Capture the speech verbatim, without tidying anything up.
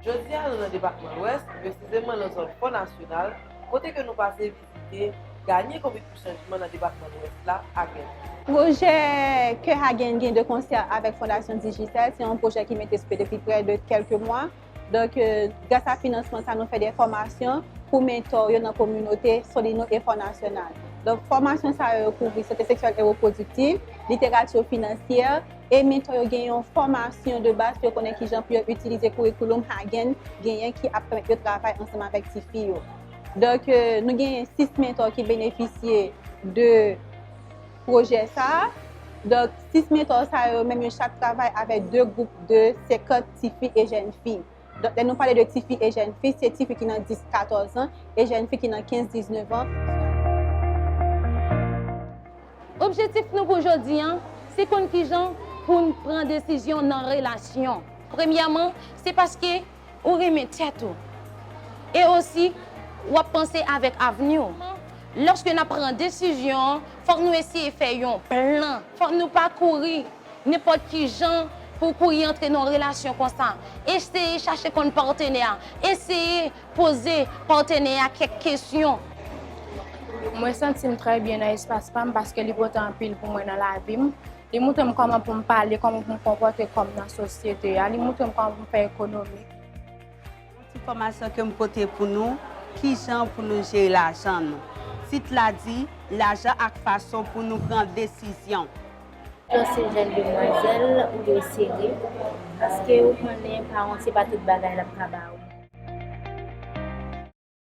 Jodi a, nou nan depatman Lwès, presizeman nan zòn Fò Nasyonal, kote ke nou pase vizite Ganye Konbit pou Chanjman nan depatman Lwès la, Agen. Pwojè Kè Agen gen de konsè avèk Fondasyon Digicel, se yon pwojè ki mete sou pye depi prè de kèlke mwa. Donk, euh, gras a finansman sa, nou fè de fòmasyon pou mentò yo nan kominote Solino e Fò Nasyonal. Donk, fòmasyon sa yo kouvri sante seksyèl e repwodiktif, literati finansyè, e mentò yo gen yon fòmasyon de baz pou yo konnen kijan pou yo itilize kourikoulòm Hagen genyen ki ap pèmèt yo travay ansanm avèk tifi yo. Donk, euh, nou gen sis mentò ki benefisye de pwojè sa a. Donk, sis mentò sa yo menm yo chak travay avèk de gwoup de senkant tifi e jèn fi. Donk, lè nou pale de tifi e jèn fi, se tifi ki nan dis, katòz an e jèn fi ki nan kenz, diznèf an. Objektif nou pou jodi a, se konn kijan pou n pran desizyon nan relasyon. Premyèman, se paske ou renmen tèt ou. E osi, w ap panse avèk avni w. Lòske n ap pran desizyon, fòk nou eseye fè yon plan. Fòk nou pa kouri nenpòt ki jan pou kouri antre nan yon relasyon konsa. Eseye chache konn patnè a. Eseye poze patnè a kèk kesyon. Mwen santi m trè byen nan espas pa m paske li pote anpil pou mwen nan lavi m. Li montre m kòman pou m pale, kòman pou m konpòte kò m nan sosyete a. Li montre m kòman pou m fè ekonomi. Yon ti fòmasyon ke m pote pou nou, kijan pou nou jere lajan nou. Tit la di, lajan ak fason pou nou pran desizyon. Lè w se jèn demwazèl, ou dwe sere, paske ou konnen paran w se pa tout bagay l ap ka ba ou.